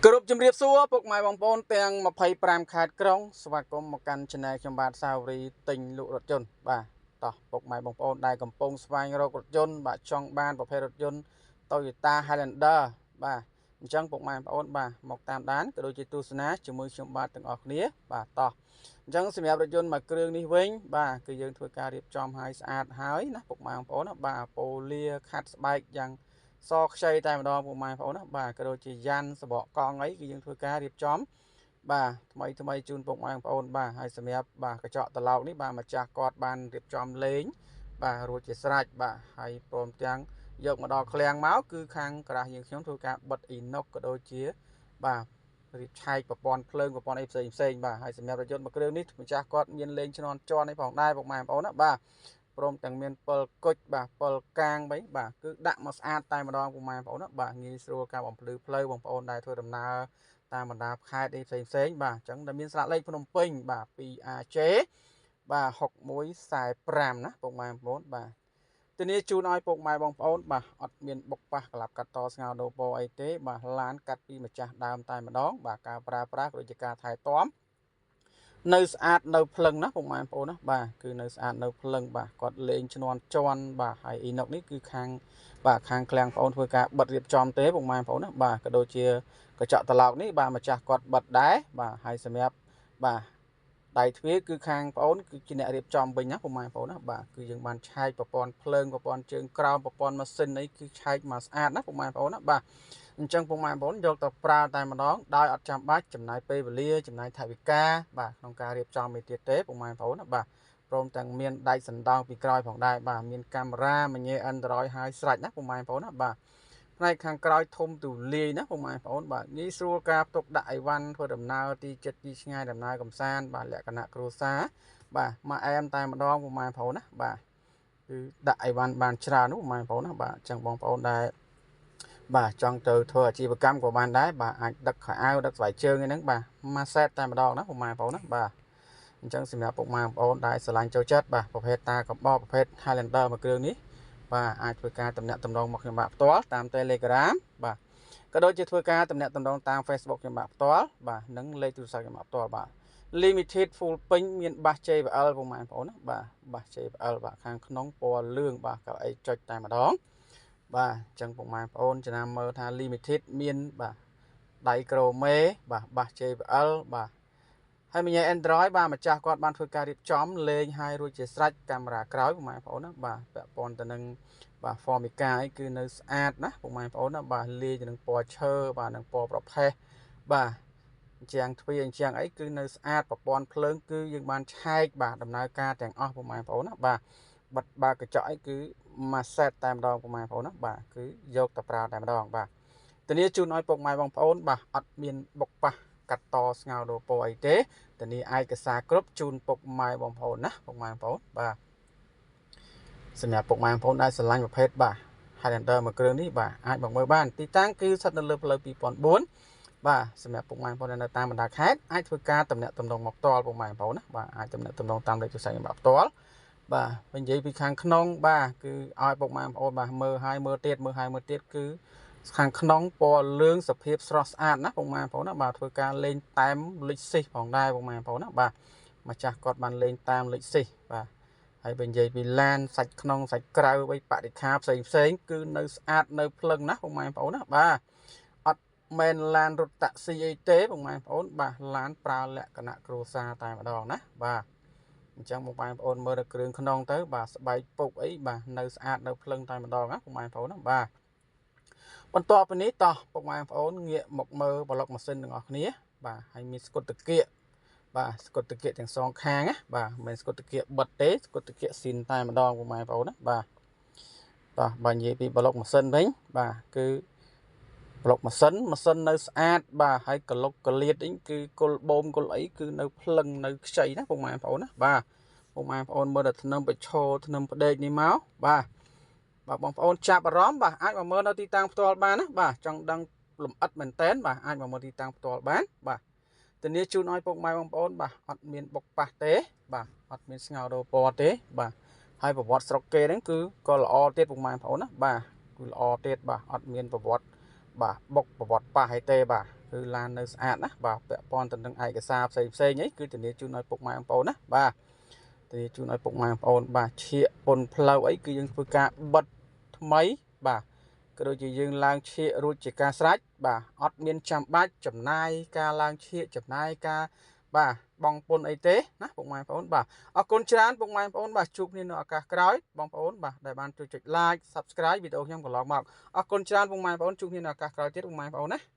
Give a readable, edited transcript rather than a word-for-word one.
គ្រប់ជំរាបសួរពុកម៉ែបងប្អូនទាំង25ខេត្តក្រុងស្វាគមន៍មកកាន់ Channel ខ្ញុំបាទសាវរីទិញលក់រថយន្តបាទតោះពុកម៉ែបងប្អូនដែលកំពុងស្វែងរករថយន្តបាទចង់បានប្រភេទរថយន្ត Toyota Highlander បាទអញ្ចឹងពុកម៉ែបងប្អូនបាទមកតាមដានក៏ដូចជាទស្សនាជាមួយខ្ញុំបាទទាំងអស់គ្នាបាទតោះអញ្ចឹងសម្រាប់រថយន្តមួយគ្រឿងនេះវិញបាទគឺយើងធ្វើការរៀបចំឲ្យស្អាតហើយណាពុកម៉ែបងប្អូនណាបាទប៉ូលាខាត់ស្បែកយ៉ាង សខ្ចីតែម្ដងពុកម៉ែបងប្អូនណាបាទក៏ដូចជាយ៉ាន់សបកកង់អីគឺយើងធ្វើការរៀបចំបាទថ្មីថ្មីជូនពុកម៉ែបងប្អូនបាទហើយសម្រាប់បាទកញ្ចក់ត្រឡោកនេះបាទម្ចាស់គាត់បានរៀបចំលេងបាទរួចជាស្រេចបាទហើយព្រមទាំងយកមកដល់ឃ្លាំងមកគឺខាងក្រាស់យើងខ្ញុំធ្វើការបិទអ៊ីណុកក៏ដូចជាបាទរៀបឆែកប្រព័ន្ធភ្លើងប្រព័ន្ធអីផ្សេងផ្សេងបាទហើយសម្រាប់រថយន្តមួយគ្រឿងនេះម្ចាស់គាត់មានលេងឈ្នន់ជន់អីផងដែរពុកម៉ែបងប្អូនណាបាទ ព្រមទាំងមានពិលគុជបាទពិលកាងបីបាទគឺដាក់មកស្អាតតែម្ដងពុកម៉ែបងប្អូនណាបាទងាយស្រួលការបំភ្លឺផ្លូវបងប្អូនដែលធ្វើដំណើរតាមបណ្ដាខេត្តអីផ្សេងផ្សេងបាទអញ្ចឹងដែលមានស្លាកលេខភ្នំពេញបាទ 2AJ បាទ6145ណាពុកម៉ែបងប្អូនបាទធានាជូនឲ្យពុកម៉ែបងប្អូនបាទអត់មានបុកប៉ះក្លាប់កាត់តស្ងោដូពោអីទេបាទឡានកាត់ពីម្ចាស់ដើមតែម្ដងបាទការប្រើប្រាស់ក៏ដូចជាការថែទាំ នៅស្អាតនៅភ្លឹងណាពុកម៉ែបងប្អូនណាបាទគឺនៅស្អាតនៅភ្លឹងបាទគាត់លេងឈ្នន់ជន់បាទហើយអ៊ីណុកនេះគឺខាងបាទខាងឃ្លាំងបងប្អូនធ្វើការបិទរៀបចំទេពុកម៉ែបងប្អូនណាបាទក៏ដូចជាកញ្ចក់ត្រឡោកនេះបាទម្ចាស់គាត់បិទដែរបាទហើយសម្រាប់បាទដៃទ្វារគឺខាងបងប្អូនគឺជាអ្នករៀបចំវិញណាពុកម៉ែបងប្អូនណាបាទគឺយើងបានឆែកប្រព័ន្ធភ្លើងប្រព័ន្ធជើងក្រោមប្រព័ន្ធម៉ាស៊ីនអីគឺឆែកមកស្អាតណាពុកម៉ែបងប្អូនណាបាទអញ្ចឹងពុកម៉ែបងប្អូនយកទៅប្រើតែម្ដងដោយអត់ចាំបាច់ចំណាយពេលវេលាចំណាយថវិកាបាទក្នុងការរៀបចំឯទៀតទេពុកម៉ែបងប្អូនណាបាទព្រមទាំងមានដែកសណ្ដោងពីក្រោយផងដែរបាទមានកាមេរ៉ាមញ៉េ Android ហើយស្រេចណាពុកម៉ែបងប្អូនណាបាទផ្នែកខាងក្រោយធំទូលាយណាពុកម៉ែបងប្អូនបាទងាយស្រួលការផ្ទុកដាក់អីវ៉ាន់ធ្វើដំណើរទីចិត្តទីឆ្ងាយដំណើរកំសាន្តបាទលក្ខណៈគ្រួសារបាទមកអែមតែម្ដងពុកម៉ែបងប្អូនណាបាទគឺដាក់អីវ៉ាន់បានច្រើននោះពុកម៉ែបងប្អូនណាបាទអញ្ចឹងបងប្អូនដែល បាទចង់ទៅធ្វើអាជីវកម្មក៏បានដែរបាទអាចដឹកខោអាវដឹកស្បែកជើងអីហ្នឹងបាទមួយសេតតែម្ដងណាពុកម៉ែបងប្អូនណាបាទអញ្ចឹងសម្រាប់ពុកម៉ែបងប្អូនដែលស្រឡាញ់ចូលចិត្តបាទប្រភេទតាកបប្រភេទ Highlander មួយគ្រឿងនេះបាទអាចធ្វើការតំណាក់តំណងមកខ្ញុំបាទផ្ទាល់តាម Telegram បាទក៏ដូចជាធ្វើការតំណាក់តំណងតាម Facebook ខ្ញុំបាទផ្ទាល់បាទនិងលេខទូរស័ព្ទខ្ញុំបាទផ្ទាល់បាទ Limited full ពេញមានបាស JBL ពុកម៉ែបងប្អូនណាបាទបាស JBL បាទខាងក្នុងពណ៌លឿងបាទកៅអីចុចតែម្ដង បាទអញ្ចឹងពុកម៉ែបងប្អូនចំណាំមើលថា limited មានបាទដៃក្រូមេបាទបាស JBL បាទហើយមីញ៉េ Android បាទម្ចាស់គាត់បានធ្វើការរៀបចំលេងឲ្យរួចជាស្រេចកាមេរ៉ាក្រោយពុកម៉ែបងប្អូនណាបាទពាក់ព័ន្ធទៅនឹងបាទ Formica អីគឺនៅស្អាតណាពុកម៉ែបងប្អូនណាបាទលាយទៅនឹងពណ៌ឈើបាទនឹងពណ៌ប្រផេះបាទអញ្ចឹងទ្វារអញ្ចឹងអីគឺនៅស្អាតប្រព័ន្ធភ្លើងគឺយើងបានឆែកបាទដំណើរការទាំងអស់ពុកម៉ែបងប្អូនណាបាទបិទបើកញ្ចក់អីគឺមួយសេតតែម្ដងពុកម៉ែបងប្អូនណាបាទគឺយកទៅប្រើតែម្ដងបាទធានាជូនឲ្យពុកម៉ែបងប្អូនបាទអត់មានបុកប៉ះកាត់តស្ងោដូពោអីទេធានាឯកសារគ្រប់ជូនពុកម៉ែបងប្អូនណាពុកម៉ែបងប្អូនបាទសម្រាប់ពុកម៉ែបងប្អូនដែលស្រឡាញ់ប្រភេទបាទ Highlander មួយគ្រឿងនេះបាទអាចមកមើលបានទីតាំងគឺស្ថិតនៅលើផ្លូវ2004បាទសម្រាប់ពុកម៉ែបងប្អូនដែលនៅតាមបណ្ដាខេត្តអាចធ្វើការតំណាក់តំណងមកផ្ទាល់ពុកម៉ែបងប្អូនណាបាទអាចតំណាក់តំណងតាមលេខទូរស័ព្ទរបស់ផ្ទាល់បាទនិយាយពីខាងក្នុងបាទគឺឲ្យពុកម៉ែបងប្អូនបាទមើលហើយមើលទៀតមើលហើយមើលទៀតគឺខាងក្នុងពណ៌លឿងសភាពស្រស់ស្អាតណាពុកម៉ែបងប្អូនណាបាទធ្វើការលេងតែមលិចស៊ីសផងដែរពុកម៉ែបងប្អូនណាបាទម្ចាស់គាត់បានលេងតាមលិចស៊ីសបាទហើយបើនិយាយពីឡានសាច់ក្នុងសាច់ក្រៅបីបរិខាផ្សេងផ្សេងគឺនៅស្អាតនៅភ្លឹងណាពុកម៉ែបងប្អូនណាបាទអត់មែនឡានរត់តាក់ស៊ីអីទេពុកម៉ែបងប្អូនបាទឡានប្រើលក្ខណៈគ្រួសារតែម្ដងណាបាទអញ្ចឹងបងប្អូនមើលដល់គ្រឿងក្នុងទៅបាទស្បែកពុកអីបាទនៅស្អាតនៅភ្លឹងតែម្ដងណាពុកម៉ែបងប្អូនណាបាទបន្ទាប់ពីនេះតោះពុកម៉ែបងប្អូនងាកមកមើលប្លុកម៉ាស៊ីនទាំងអស់គ្នាបាទហើយមានស្គុតតាគៀកបាទស្គុតតាគៀកទាំងសងខាងណាបាទមិនមែនស្គុតតាគៀកបិទទេស្គុតតាគៀកស៊ីនតែម្ដងពុកម៉ែបងប្អូនណាបាទតោះបើនិយាយពីប្លុកម៉ាស៊ីនវិញបាទគឺប្លុកម៉ាស៊ីនម៉ាស៊ីននៅស្អាតបាទហើយកលុកកលៀតអីគឺគល់បូមកលអីគឺនៅភ្លឹងនៅខ្ចីណាពុកម៉ែបងប្អូនណាបាទពុកម៉ែបងប្អូនមើលដល់ធ្នឹមប្រឈរធ្នឹមផ្ដេកនេះមកបាទបាទបងប្អូនចាប់អារម្មណ៍បាទអាចមកមើលនៅទីតាំងផ្ទាល់បានណាបាទចង់ដឹងលម្អិតមែនតែនបាទអាចមកមើលទីតាំងផ្ទាល់បានបាទធានាជូនឲ្យពុកម៉ែបងប្អូនបាទអត់មានបុកប៉ះទេបាទអត់មានស្ងោរោពណ៌ទេបាទហើយប្រវត្តិស្រុកគេហ្នឹងគឺក៏ល្អទៀតពុកម៉ែបងប្អូនណាបាទគឺល្អទៀតបាទអត់មានប្រវត្តិ បាទបុកប្រវត្តិប៉ះអីទេ បាទគឺឡាននៅស្អាតណា បាទពាក់ព័ន្ធទៅនឹងឯកសារផ្សេងផ្សេងអីគឺធានាជូនឲ្យពុកម៉ែបងប្អូនណា បាទធានាជូនឲ្យពុកម៉ែបងប្អូន បាទឈៀកពុនផ្លូវអីគឺយើងធ្វើការបិទថ្មី បាទក៏ដូចជាយើងឡើងឈៀករួចជាការស្រេច បាទអត់មានចាំបាច់ចំណាយការឡើងឈៀកចំណាយការបាទបងពុនអីទេណាពុកម៉ែបងប្អូន បាទអរគុណច្រើនពុកម៉ែបងប្អូន បាទជួបគ្នានៅឱកាសក្រោយបងប្អូន បាទដែលបានជួយចុច like subscribe វីដេអូខ្ញុំកន្លងមក អរគុណច្រើនពុកម៉ែបងប្អូន ជួបគ្នានៅឱកាសក្រោយទៀតពុកម៉ែបងប្អូនណា។